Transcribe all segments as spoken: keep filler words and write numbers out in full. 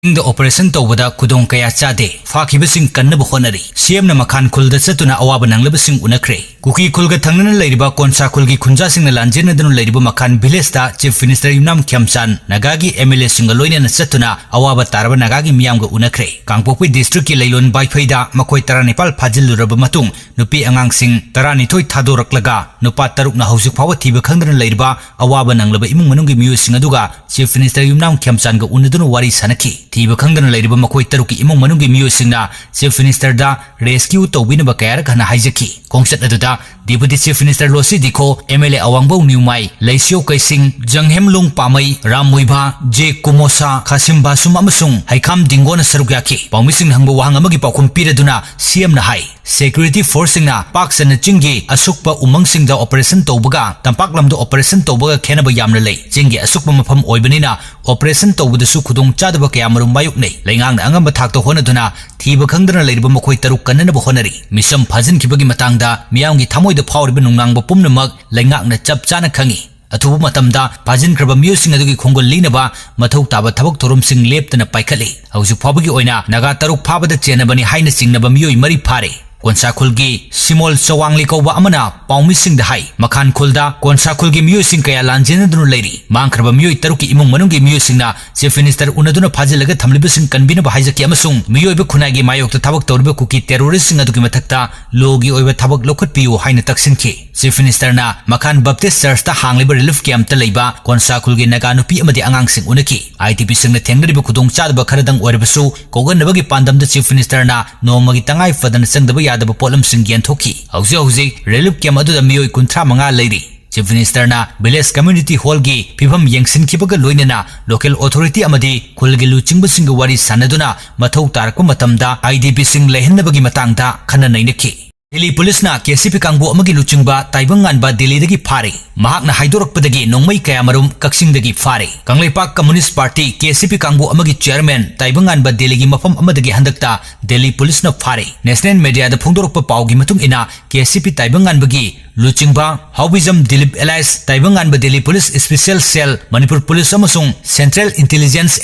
ꯏꯪꯗ operation ꯇꯧꯕꯗ ꯈꯨꯗꯣꯡ ꯀꯌꯥ ꯆꯥꯗꯦ꯫ ꯐꯥꯈꯤꯕꯁꯤꯡ ꯀꯟꯅꯕ ꯍꯣꯠꯅꯔꯤ꯫ ꯁꯤ ꯑꯦꯝꯅ ꯃꯈꯥꯟ ꯈꯨꯜꯗ ꯆꯠꯇꯨꯅ ꯑꯋꯥꯕ ꯅꯪꯂꯕꯁꯤꯡ ꯎꯅꯈ꯭ꯔꯦ꯫ ꯀꯨꯀꯤ ꯈꯨꯜꯒ ꯊꯪꯅꯅ ꯂꯩꯔꯤꯕ ꯀꯣꯟꯁꯥ ꯈꯨꯜꯒꯤ ꯈꯨꯟꯖꯥꯁꯤꯡꯅ ꯂꯥꯟꯖꯦꯟꯅꯗꯨꯅ ꯂꯩꯔꯤꯕ ꯃꯈꯥꯟ ꯚꯤꯂꯦꯖꯇ Chief Minister ꯌꯨꯝꯅꯥꯝ ꯈꯦꯝꯆꯥꯟ ꯅꯥꯒꯥꯒꯤ MLAꯁꯤꯡꯒ ꯂꯣꯏꯅꯅ ꯆꯠꯇꯨꯅ ꯑꯋꯥꯕ ꯇꯥꯔꯕ ꯅꯥꯒꯥꯒꯤ ꯃꯤꯌꯥꯝꯒ ꯎꯅꯈ꯭ꯔꯦ꯫ ꯀꯥꯡꯄꯣꯛꯄꯤ districtꯀꯤ ꯂꯩꯂꯣꯟ ꯕꯥꯏꯐꯩꯗ ꯃꯈꯣꯏ ꯇꯔꯥꯅꯤꯄꯥꯜ ꯐꯥꯖꯤꯜꯂꯨꯔꯕ ꯃꯇꯨꯡ ꯅꯨꯄꯤ ꯑꯉꯥꯡꯁꯤꯡ ꯇꯔꯥꯅꯤꯊꯣꯏ ꯊꯥꯗꯣꯔꯛꯂꯒ ꯅꯨꯄꯥ ꯇꯔꯨꯛꯅ ꯍꯧꯖꯤꯛ ꯐꯥꯎꯕ ꯊꯤꯕ ꯈꯪꯗꯅ ꯂꯩꯔꯤꯕ ꯑꯋꯥꯕ ꯅꯪꯂꯕ ꯏꯃꯨꯡ ꯃꯅꯨꯡꯒꯤ ꯃꯤꯑꯣꯏꯁꯤꯡ ꯑꯗꯨꯒ Chief Minister ꯌꯨꯝꯅꯥꯝ ꯈꯦꯝꯆꯥꯟꯒ ꯎꯅꯗꯨꯅ ꯋꯥꯔꯤ ꯁꯥꯟꯅꯈꯤ꯫ ꯊꯤꯕ ꯈꯪꯗꯅ ꯂꯩꯔꯤꯕ ꯃꯈꯣꯏ ꯇꯔꯨꯛꯀꯤ ꯏꯃꯨꯡ ꯃꯅꯨꯡꯒꯤ ꯃꯤꯑꯣꯏꯁꯤꯡꯅ Chief Ministerꯗ rescue ꯇꯧꯕꯤꯅꯕ ꯀꯌꯥꯔꯛ ꯍꯟꯅ ꯍꯥꯏꯖꯈꯤ꯫ ꯈꯣꯡꯆꯠ ꯑꯗꯨꯗ Deputy Chief Minister Losii Dikho, MLA Awangbow Newmai, Leishiyo Keishing, Janghemlung Panmei, Ram Muivah, J Kumosa, Khashim Vashum ꯑꯃꯁꯨꯡ ꯍꯩꯈꯥꯝ ꯗꯤꯡꯒꯣꯅ ꯁꯔꯨꯛ ꯌꯥꯈꯤ꯫ ꯄꯥꯎꯃꯤꯁꯤꯡꯅ ꯍꯪꯕ ꯋꯥꯍꯪ ꯑꯃꯒꯤ ꯄꯥꯎꯈꯨꯝ ꯄꯤꯔꯗꯨꯅ ꯁꯤ ꯑꯦꯝꯅ ꯍꯥꯏ, security forceꯁꯤꯡꯅ ꯄꯥꯛ ꯁꯟꯅ ꯆꯤꯡꯒꯤ ꯑꯁꯨꯛꯄ ꯎꯃꯪꯁꯤꯡꯗ operation ꯇꯧꯕꯒ ꯇꯝꯄꯥꯛ ꯂꯝꯗ operation ꯇꯧꯕꯒ ꯈꯦꯠꯅꯕ ꯌꯥꯝꯅ ꯂꯩ꯫ ꯆꯤꯡꯒꯤ ꯑꯁꯨꯛꯄ ꯃꯐꯝ ꯑꯣꯏꯕꯅꯤꯅ operation ꯇꯧꯕꯗꯁꯨ ꯈꯨꯗꯣꯡꯆꯥꯗꯕ ꯀꯌꯥꯃꯔꯨꯝ ꯃꯥꯌꯣꯛꯅꯩ꯫ ꯂꯩꯉꯥꯛꯅ ꯑꯉꯝꯕ ꯊꯥꯛꯇ ꯍꯣꯠꯅꯗꯨꯅ ꯊꯤꯕ ꯈꯪꯗꯅ ꯂꯩꯔꯤꯕ ꯃꯈꯣꯏ ꯇꯔꯨꯛ ꯀꯟꯅꯅꯕ ꯍꯣꯠꯅꯔꯤ꯫ ꯃꯤꯆꯝ ꯐꯥꯖꯤꯟꯈꯤꯕꯒꯤ ꯃꯇꯥꯡꯗ ꯃꯤꯌꯥꯝꯒꯤ ꯊꯃꯣꯏꯗ ꯐꯥꯎꯔꯤꯕ ꯅꯨꯡꯅꯥꯡꯕ ꯄꯨꯝꯅꯃꯛ ꯂꯩꯉꯥꯛꯅ ꯆꯞ ꯆꯥꯅ ꯈꯪꯏ꯫ ꯑꯊꯨꯕ ꯃꯇꯝꯗ ꯐꯥꯖꯤꯟꯈ꯭ꯔꯕ ꯃꯤꯑꯣꯏꯁꯤꯡ ꯑꯗꯨꯒꯤ ꯈꯣꯡꯒꯨꯜ ꯂꯤꯅꯕ ꯃꯊꯧ ꯇꯥꯕ ꯊꯕꯛ ꯊꯧꯔꯝꯁꯤꯡ ꯂꯦꯞꯇꯅ ꯄꯥꯏꯈꯠꯂꯤ꯫ ꯍꯧꯖꯤꯛ ꯐꯥꯎꯕꯒꯤ ꯑꯣꯏꯅ ꯅꯥꯒꯥ ꯇꯔꯨꯛ ꯐꯥꯕꯗ ꯆꯦꯟꯅꯕꯅꯤ ꯍꯥꯏꯅ ꯆꯤꯡꯅꯕ ꯃꯤꯑꯣꯏ ꯃꯔꯤ ꯐꯥꯔꯦ꯫ ꯀꯣꯟꯁꯥ ꯈꯨꯜꯒꯤ ꯁꯤꯃꯣꯜ ꯆꯋꯥꯡꯂꯤ ꯀꯧꯕ ꯑꯃꯅ ꯄꯥꯎꯃꯤꯁꯤꯡꯗ ꯍꯥꯏ, ꯃꯈꯥꯟ ꯈꯨꯜꯗ ꯀꯣꯟꯁꯥ ꯈꯨꯜꯒꯤ ꯃꯤꯑꯣꯏꯁꯤꯡ ꯀꯌꯥ ꯂꯥꯟꯖꯦꯟꯅꯗꯨꯅ ꯂꯩꯔꯤ꯫ ꯃꯥꯡꯈ꯭ꯔꯕ ꯃꯤꯑꯣꯏ ꯇꯔꯨꯛꯀꯤ ꯏꯃꯨꯡ ꯃꯅꯨꯡꯒꯤ ꯃꯤꯑꯣꯏꯁꯤꯡꯅ Chief Minister ꯎꯅꯗꯨꯅ ꯐꯥꯖꯤꯜꯂꯒ ꯊꯝꯂꯤꯕꯁꯤꯡ ꯀꯟꯕꯤꯅꯕ ꯍꯥꯏꯖꯈꯤ ꯑꯃꯁꯨꯡ ꯃꯤꯑꯣꯏꯕ ꯈꯨꯟꯅꯥꯏꯒꯤ ꯃꯥꯌꯣꯛꯇ ꯊꯕꯛ ꯇꯧꯔꯤꯕ ꯀꯨꯀꯤ terroristꯁꯤꯡ ꯑꯗꯨꯒꯤ ꯃꯊꯛꯇ lawꯒꯤ ꯑꯣꯏꯕ ꯊꯕꯛ ꯂꯧꯈꯠꯄꯤꯌꯨ ꯍꯥꯏꯅ ꯇꯛꯁꯤꯟꯈꯤ꯫ Chief Ministerꯅ ꯃꯈꯥꯟ Baptist Churchꯇ ꯍꯥꯡꯂꯤꯕ relief campꯇ ꯂꯩꯕ ꯀꯣꯟꯁꯥ ꯈꯨꯜꯒꯤ ꯅꯥꯒꯥ ꯅꯨꯄꯤ ꯑꯃꯗꯤ ꯑꯉꯥꯡꯁꯤꯡ ꯎꯅꯈꯤ꯫ IDPꯁꯤꯡꯅ ꯊꯦꯡꯅꯔꯤꯕ ꯈꯨꯗꯣꯡꯆꯥꯗꯕ ꯈꯔꯗꯪ ꯑꯣꯏꯔꯕꯁꯨ ꯀꯣꯛꯍꯟꯅꯕꯒꯤ ꯄꯥꯟꯗꯝꯗ Chief Ministerꯅ ꯅꯣꯡꯃꯒꯤ ꯇꯉꯥꯏ ꯐꯗꯅ ꯆꯪꯗꯕ ꯌꯥꯗꯕ ꯄꯣꯠꯂꯝꯁꯤꯡ ꯌꯦꯟꯊꯣꯛꯈꯤ꯫ ꯍꯧꯖꯤꯛ ꯍꯧꯖꯤꯛ relief camp ꯑꯗꯨꯗ ꯃꯤꯑꯣꯏ ꯀꯨꯟꯊ꯭ꯔꯥ ꯃꯉꯥ ꯂꯩꯔꯤ꯫ Chief Ministerꯅ Village Community Hallꯒꯤ ꯐꯤꯕꯝ ꯌꯦꯡꯁꯤꯟꯈꯤꯕꯒ ꯂꯣꯏꯅꯅ local authority ꯑꯃꯗꯤ ꯈꯨꯜꯒꯤ ꯂꯨꯆꯤꯡꯕꯁꯤꯡꯒ ꯋꯥꯔꯤ ꯁꯥꯟꯅꯗꯨꯅ ꯃꯊꯧ ꯇꯥꯔꯛꯄ ꯃꯇꯝꯗ IDPꯁꯤꯡ ꯂꯩꯍꯟꯅꯕꯒꯤ ꯃꯇꯥꯡꯗ ꯈꯟꯅ ꯅꯩꯅꯈꯤ꯫ ꯗꯤꯜꯂꯤ ꯄꯨꯂꯤꯁꯅ KCP ꯀꯥꯡꯕꯨ ꯑꯃꯒꯤ ꯂꯨꯆꯤꯡꯕ ꯇꯥꯏꯕꯪꯉꯥꯟꯕ ꯗꯤꯜꯂꯤꯗꯒꯤ ꯐꯥꯔꯦ꯫ ꯃꯍꯥꯛꯅ ꯍꯥꯏꯗꯣꯔꯛꯄꯗꯒꯤ ꯅꯣꯡꯃꯩ ꯀꯌꯥꯃꯔꯨꯝ ꯀꯛꯆꯤꯡꯗꯒꯤ ꯐꯥꯔꯦ꯫ ꯀꯪꯂꯩꯄꯥꯛ Communist Party, KCP ꯀꯥꯡꯕꯨ ꯑꯃꯒꯤ chairman ꯇꯥꯏꯕꯪꯉꯥꯟꯕ ꯗꯤꯜꯂꯤꯒꯤ ꯃꯐꯝ ꯑꯃꯗꯒꯤ ꯍꯟꯗꯛꯇ ꯗꯤꯜꯂꯤ ꯄꯨꯂꯤꯁꯅ ꯐꯥꯔꯦ꯫ National mediaꯗ ꯐꯣꯡꯗꯣꯔꯛꯄ ꯄꯥꯎꯒꯤ ꯃꯇꯨꯡ ꯏꯟꯅ, KCP ꯇꯥꯏꯕꯪꯉꯥꯟꯕꯒꯤ ꯂꯨꯆꯤꯡꯕ ꯍꯥꯎꯕꯤꯖꯝ Dilip alias Taibanganba Delhi police special cell, Manipur police ꯑꯃꯁꯨꯡ ꯁꯦꯟꯇ꯭ꯔꯦꯜ ꯏꯟꯇꯦꯂꯤꯖꯦꯟꯁ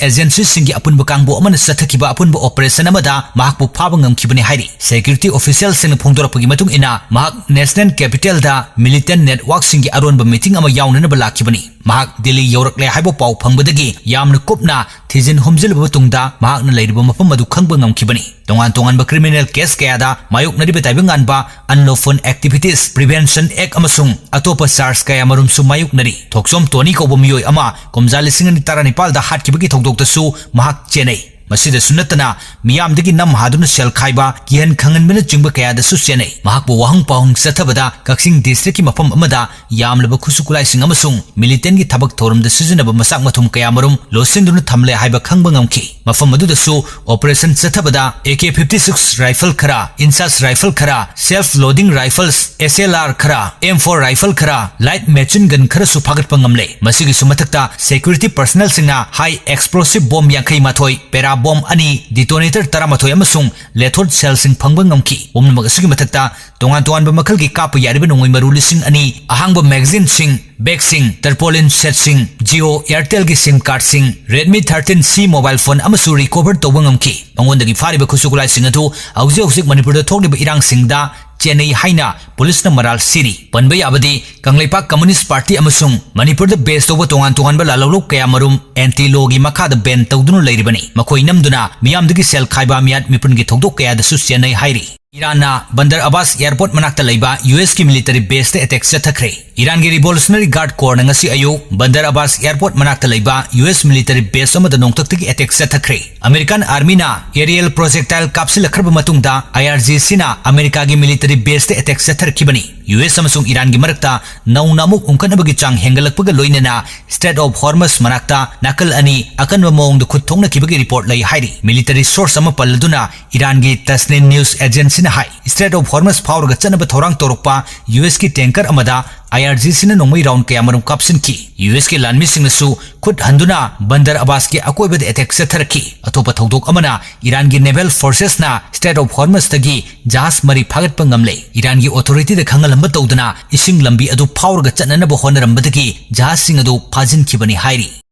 ꯑꯦꯖꯦꯟꯁꯤꯁꯤꯡꯒꯤ ꯑꯄꯨꯟꯕ ꯀꯥꯡꯕꯨ ꯑꯃꯅ ꯆꯠꯊꯈꯤꯕ ꯑꯄꯨꯟꯕ ꯑꯣꯄꯔꯦꯁꯟ ꯑꯃꯗ ꯃꯍꯥꯛꯄꯨ ꯐꯥꯕ ꯉꯝꯈꯤꯕꯅꯤ ꯍꯥꯏꯔꯤ꯫ ꯁꯦꯀ꯭ꯌꯨꯔꯤꯇꯤ ꯑꯣꯐꯤꯁꯤꯌꯦꯜꯁꯤꯡꯅ ꯐꯣꯡꯗꯣꯔꯛꯄꯒꯤ ꯃꯇꯨꯡ ꯏꯟꯅ, ꯃꯍꯥꯛ ꯅꯦꯁꯅꯦꯜ ꯀꯦꯄꯤꯇꯦꯜꯗ ꯃꯤꯂꯤꯇꯦꯟ ꯅꯦꯠꯋꯥꯔꯛꯁꯤꯡꯒꯤ ꯑꯔꯣꯟꯕ ꯃꯤꯇꯤꯡ ꯑꯃ ꯌꯥꯎꯅꯅꯕ ꯂꯥꯛꯈꯤꯕꯅꯤ꯫ ꯃꯍꯥꯛ ꯗꯤꯜꯂꯤ ꯌꯧꯔꯛꯂꯦ ꯍꯥꯏꯕ ꯄꯥꯎ ꯐꯪꯕꯗꯒꯤ ꯌꯥꯝꯅ ꯀꯨꯞꯅ ꯊꯤꯖꯤꯟ ꯍꯨꯝꯖꯤꯜꯂꯕ ꯃꯇꯨꯡꯗ ꯃꯍꯥꯛꯅ ꯂꯩꯔꯤꯕ ꯃꯐꯝ ꯑꯗꯨ ꯈꯪꯕ ꯉꯝꯈꯤꯕꯅꯤ꯫ ꯇꯣꯉꯥꯟ ꯇꯣꯉꯥꯟꯕ ꯀ꯭ꯔꯤꯃꯤꯅꯦꯜ ꯀꯦꯁ ꯀꯌꯥꯗ ꯃꯥꯌꯣꯛꯅꯔꯤꯕ ꯇꯥꯏꯕꯪꯉꯥꯟꯕ Unlawful Activities Prevention Act ꯑꯃꯁꯨꯡ ꯑꯇꯣꯞꯄ ꯆꯥꯔꯖ ꯀꯌꯥ ꯃꯔꯨꯝꯁꯨ ꯃꯥꯌꯣꯛꯅꯔꯤ꯫ ꯊꯣꯛꯆꯣꯝ ꯇꯣꯅꯤ ꯀꯧꯕ ꯃꯤꯑꯣꯏ ꯑꯃ ꯀꯨꯝꯖꯥ ꯂꯤꯁꯤꯡ ꯑꯅꯤ ꯇꯔꯥꯅꯤꯄꯥꯜꯗ ꯍꯥꯠꯈꯤꯕꯒꯤ ꯊꯧꯗꯣꯛꯇꯁꯨ ꯃꯍꯥꯛ ꯆꯦꯟꯅꯩ꯫ ꯃꯁꯤꯗꯁꯨ ꯅꯠꯇꯅ, ꯃꯤꯌꯥꯝꯗꯒꯤ ꯅꯝ ꯍꯥꯗꯨꯅ ꯁꯦꯜ ꯈꯥꯏꯕ, ꯀꯤꯍꯟ ꯈꯪꯍꯟꯕꯅꯆꯤꯡꯕ ꯀꯌꯥꯗꯁꯨ ꯆꯦꯟꯅꯩ꯫ ꯃꯍꯥꯛꯄꯨ ꯋꯥꯍꯪ ꯄꯥꯎꯍꯪ ꯆꯠꯊꯕꯗ ꯀꯛꯆꯤꯡ ꯗꯤꯁꯇ꯭ꯔꯤꯛꯀꯤ ꯃꯐꯝ ꯑꯃꯗ ꯌꯥꯝꯂꯕ ꯈꯨꯠꯁꯨ ꯈꯨꯠꯂꯥꯏꯁꯤꯡ ꯑꯃꯁꯨꯡ ꯃꯤꯂꯤꯇꯦꯟꯒꯤ ꯊꯕꯛ ꯊꯧꯔꯝꯗ ꯁꯤꯖꯤꯟꯅꯕ ꯃꯆꯥꯛ ꯃꯊꯨꯝ ꯀꯌꯥ ꯃꯔꯨꯝ ꯂꯣꯠꯁꯤꯟꯗꯨꯅ ꯊꯝꯂꯦ ꯍꯥꯏꯕ ꯈꯪꯕ ꯉꯝꯈꯤ꯫ ꯃꯐꯝ ꯑꯗꯨꯗꯁꯨ ꯑꯣꯄꯔꯦꯁꯟ ꯆꯠꯊꯕꯗ A K fifty six rifle ꯈꯔ, INSAS rifle ꯈꯔ, self loading rifles, S L R ꯈꯔ, M four rifle ꯈꯔ, light machine gun ꯈꯔꯁꯨ ꯐꯥꯒꯠꯄ ꯉꯝꯂꯦ꯫ ꯃꯁꯤꯒꯤꯁꯨ ꯃꯊꯛꯇ, ꯁꯦꯀ꯭ꯌꯨꯔꯤꯇꯤ ꯄꯔꯁꯅꯦꯜꯁꯤꯡꯅ high explosive bomb ꯌꯥꯡꯈꯩ ꯃꯥꯊꯣꯏ, para bomb ꯑꯅꯤ, detonator ꯇꯔꯥꯃꯥꯊꯣꯏ ꯑꯃꯁꯨꯡ ꯂꯦꯊꯣꯠ ꯁꯦꯜꯁꯤꯡ ꯐꯪꯕ ꯉꯝꯈꯤ꯫ ꯄꯨꯝꯅꯃꯛ ꯑꯁꯤꯒꯤ ꯃꯊꯛꯇ, ꯇꯣꯉꯥꯟ ꯇꯣꯉꯥꯟꯕ ꯃꯈꯜꯒꯤ ꯀꯥꯞꯄ ꯌꯥꯔꯤꯕ ꯅꯣꯡꯃꯩ ꯃꯔꯨ ꯂꯤꯁꯤꯡ ꯑꯅꯤ, ꯑꯍꯥꯡꯕ ꯃꯦꯒꯥꯖꯤꯟꯁꯤꯡ, ꯕꯦꯒꯁꯤꯡ, tarpaulin setꯁꯤꯡ, Jio, Airtelꯒꯤ SIM cardꯁꯤꯡ, Redmi thirteen C mobile phone ꯑꯃꯁꯨ recover ꯇꯧꯕ ꯉꯝꯈꯤ꯫ ꯃꯉꯣꯟꯗꯒꯤ ꯐꯥꯔꯤꯕ ꯈꯨꯠꯁꯨ ꯈꯨꯠꯂꯥꯏꯁꯤꯡ ꯑꯗꯨ ꯍꯧꯖꯤꯛ ꯍꯧꯖꯤꯛ ꯃꯅꯤꯄꯨꯔꯗ ꯊꯣꯛꯂꯤꯕ ꯏꯔꯥꯡꯁꯤꯡꯗ ꯆꯦꯟꯅꯩ ꯍꯥꯏꯅ ꯄꯨꯂꯤꯁꯅ ꯃꯔꯥꯜ ꯁꯤꯔꯤ꯫ ꯄꯟꯕ ꯌꯥꯕꯗꯤ, ꯀꯪꯂꯩꯄꯥꯛ ꯀꯝꯃꯨꯅꯤꯁ꯭ꯠ ꯄꯥꯔꯇꯤ ꯑꯃꯁꯨꯡ ꯃꯅꯤꯄꯨꯔꯗ ꯕꯦꯁ ꯇꯧꯕ ꯇꯣꯉꯥꯟ ꯇꯣꯉꯥꯟꯕ ꯂꯥꯜꯍꯧꯂꯨꯞ ꯀꯌꯥ ꯃꯔꯨꯝ anti lawꯒꯤ ꯃꯈꯥꯗ ꯕꯦꯟ ꯇꯧꯗꯨꯅ ꯂꯩꯔꯤꯕꯅꯤ꯫ ꯃꯈꯣꯏ ꯅꯝꯗꯨꯅ ꯃꯤꯌꯥꯝꯗꯒꯤ ꯁꯦꯜ ꯈꯥꯏꯕ ꯃꯤꯌꯥꯠ ꯃꯤꯄꯨꯟꯒꯤ ꯊꯧꯗꯣꯛ ꯀꯌꯥꯗꯁꯨ ꯆꯦꯟꯅꯩ ꯍꯥꯏꯔꯤ꯫ ꯏꯔꯥꯟꯅ ꯕꯟꯗꯔ ꯑꯕꯥꯁ ꯑꯦꯌꯔꯄꯣꯔꯠ ꯃꯅꯥꯛꯇ ꯂꯩꯕ ꯌꯨ ꯑꯦꯁꯀꯤ ꯃꯤꯂꯤꯇꯔꯤ ꯕꯦꯁꯇ ꯑꯦꯇꯦꯛ ꯆꯠꯊꯈ꯭ꯔꯦ꯫ ꯏꯔꯥꯟꯒꯤ ꯔꯤꯚꯣꯂꯨꯁꯅꯔꯤ ꯒꯥꯔꯗ ꯀꯣꯔꯅ ꯉꯁꯤ ꯑꯌꯨꯛ ꯕꯟꯗꯔ ꯑꯕꯥꯁ ꯑꯦꯌꯔꯄꯣꯔꯠ ꯃꯅꯥꯛꯇ ꯂꯩꯕ ꯌꯨ ꯑꯦꯁ ꯃꯤꯂꯤꯇꯔꯤ ꯕꯦꯁ ꯑꯃꯗ ꯅꯣꯡꯊꯛꯇꯒꯤ ꯑꯦꯇꯦꯛ ꯆꯠꯊꯈ꯭ꯔꯦ꯫ ꯑꯃꯦꯔꯤꯀꯥꯟ ꯑꯥꯔꯃꯤꯅ ꯑꯦꯔꯤꯌꯦꯜ ꯄ꯭ꯔꯣꯖꯦꯛꯇꯥꯏꯜ ꯀꯥꯞꯁꯤꯜꯂꯛꯈ꯭ꯔꯕ ꯃꯇꯨꯡꯗ, ꯑꯥꯏ ꯑꯥꯔ ꯖꯤ ꯁꯤꯅ ꯑꯃꯦꯔꯤꯀꯥꯒꯤ ꯃꯤꯂꯤꯇꯔꯤ ꯕꯦꯁꯇ ꯑꯦꯇꯦꯛ ꯆꯠꯊꯔꯛꯈꯤꯕꯅꯤ꯫ ꯌꯨ ꯑꯦꯁ ꯑꯃꯁꯨꯡ ꯏꯔꯥꯟꯒꯤ ꯃꯔꯛꯇ ꯅꯧꯅ ꯑꯃꯨꯛ ꯎꯪꯈꯠꯅꯕꯒꯤ ꯆꯥꯡ ꯍꯦꯟꯒꯠꯂꯛꯄꯒ ꯂꯣꯏꯅꯅ, ꯁ꯭ꯇ꯭ꯔꯦꯠ ꯑꯣꯐ ꯍꯣꯔꯃꯁ ꯃꯅꯥꯛꯇ ꯅꯥꯀꯜ ꯑꯅꯤ ꯑꯀꯟꯕ ꯃꯑꯣꯡꯗ ꯈꯨꯠ ꯊꯣꯛꯅꯈꯤꯕꯒꯤ ꯔꯤꯄꯣꯔꯠ ꯂꯩ ꯍꯥꯏꯔꯤ꯫ ꯃꯤꯂꯤꯇꯔꯤ ꯁꯣꯔꯁ ꯑꯃ ꯄꯜꯂꯗꯨꯅ ꯏꯔꯥꯟꯒꯤ ꯇꯁꯅꯤꯝ ꯅ꯭ꯌꯨꯁ ꯑꯦꯖꯦꯟꯁꯤꯅ ꯍꯥꯏ, ꯁ꯭ꯇ꯭ꯔꯦꯠ ꯑꯣꯐ ꯍꯣꯔꯃꯁ ꯐꯥꯎꯔꯒ ꯆꯠꯅꯕ ꯊꯧꯔꯥꯡ ꯇꯧꯔꯛꯄ ꯌꯨ ꯑꯦꯁꯀꯤ ꯇꯦꯡꯀꯔ ꯑꯃꯗ IRGCꯅ ꯅꯣꯡꯃꯩ round ꯀꯌꯥꯃꯔꯨꯝ ꯀꯥꯞꯁꯤꯟꯈꯤ꯫ USꯀꯤ ꯂꯥꯟꯃꯤꯁꯤꯡꯅꯁꯨ ꯈꯨꯠ ꯍꯟꯗꯨꯅ ꯕꯟꯗꯔ ꯑꯕꯥꯁꯀꯤ ꯑꯀꯣꯏꯕꯗ attack ꯆꯠꯊꯔꯛꯈꯤ꯫ ꯑꯇꯣꯞꯄ ꯊꯧꯗꯣꯛ ꯑꯃꯅ ꯏꯔꯥꯟꯒꯤ naval forcesꯅ Strait of Hormuzꯇꯒꯤ ꯖꯍꯥꯖ ꯃꯔꯤ ꯐꯥꯒꯠꯄ ꯉꯝꯂꯦ꯫ ꯏꯔꯥꯟꯒꯤ authorityꯗ ꯈꯪꯍꯜꯂꯝꯕ ꯇꯧꯗꯅ ꯏꯁꯤꯡ ꯂꯝꯕꯤ ꯑꯗꯨ ꯐꯥꯎꯔꯒ ꯆꯠꯅꯅꯕ ꯍꯣꯠꯅꯔꯝꯕꯗꯒꯤ ꯖꯍꯥꯖꯁꯤꯡ ꯑꯗꯨ ꯐꯥꯖꯤꯟꯈꯤꯕꯅꯤ ꯍꯥꯏꯔꯤ꯫